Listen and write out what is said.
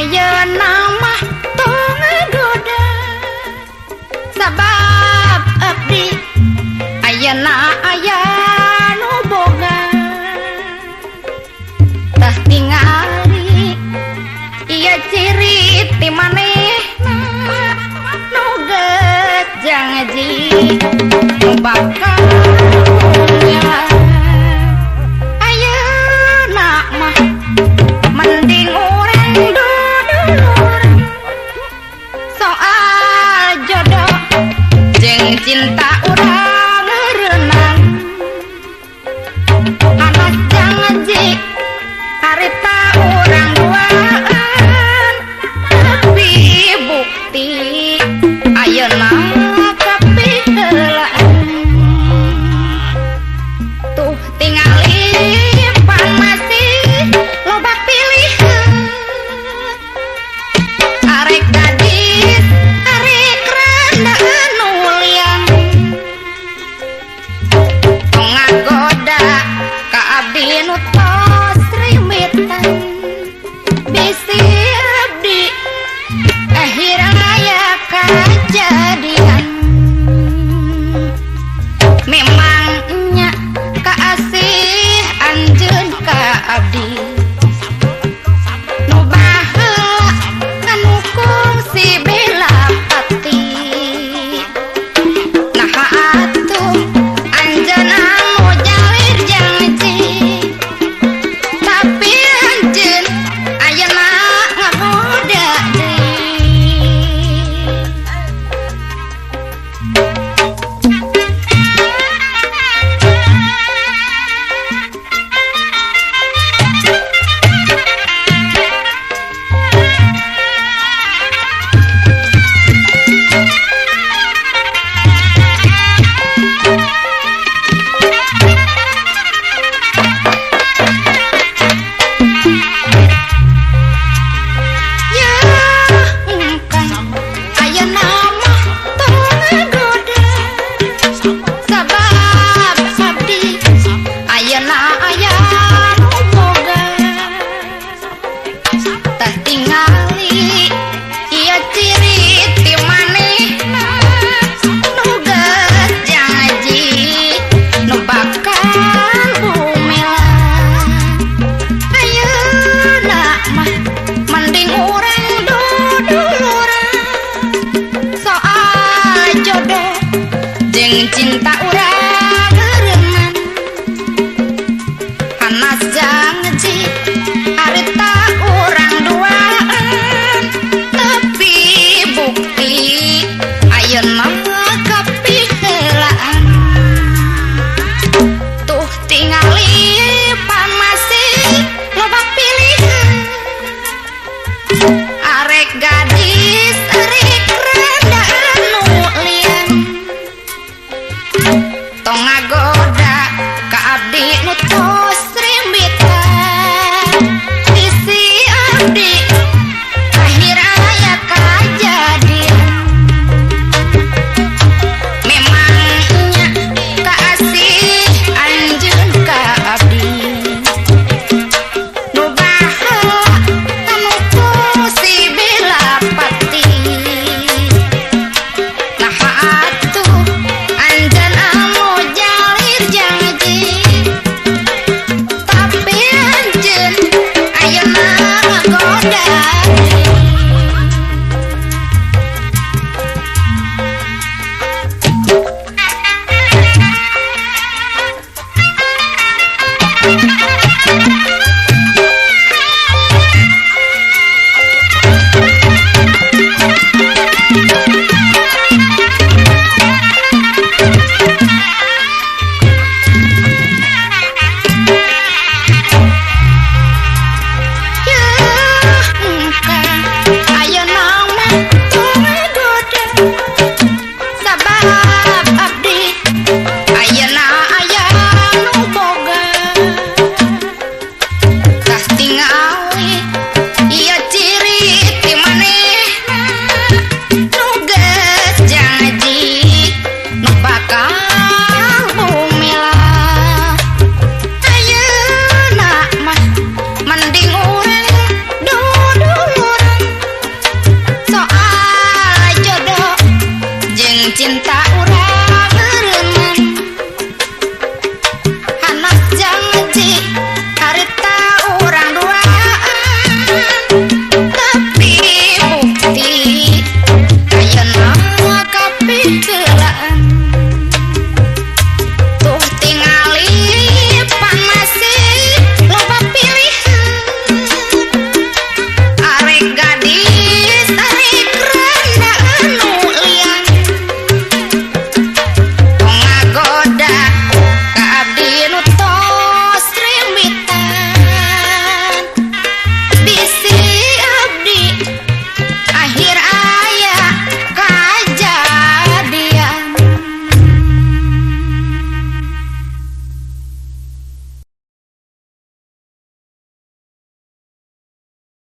Ayeuna mah tong ngagoda sabab abdi ayeuna aya nu boga. Tah tingali ieu ciri ti manehna nu geus janji nu bakal punya. Ayeuna mah mending urang dudulur soal jodoh jeung cinta urang renang. Anas janji harita urang duaan tapi bukti ayeuna kapiheulaan. Tuh tingali pan masih loba pilihan arek gadis arek randa anu liang. Tong ngagoda ka abdi nu tos rimitan bisi abdi akhirna aya kajadian. Memangnya kaasih anjeun ka abdi nu baheula anu kungsi bela pati. Naha atuh anjeun anu jalir janji tapi anjeun ayeuna ngagoda deui. Ya engkang ayeuna mah tong ngagoda sabab abdi ayeuna aya nu boga. Tah tingali ieu ciri ti manehna nu geus janji nu bakal bumela. Ayeuna mah mending urang duduluran soal jodoh jeung cinta urang.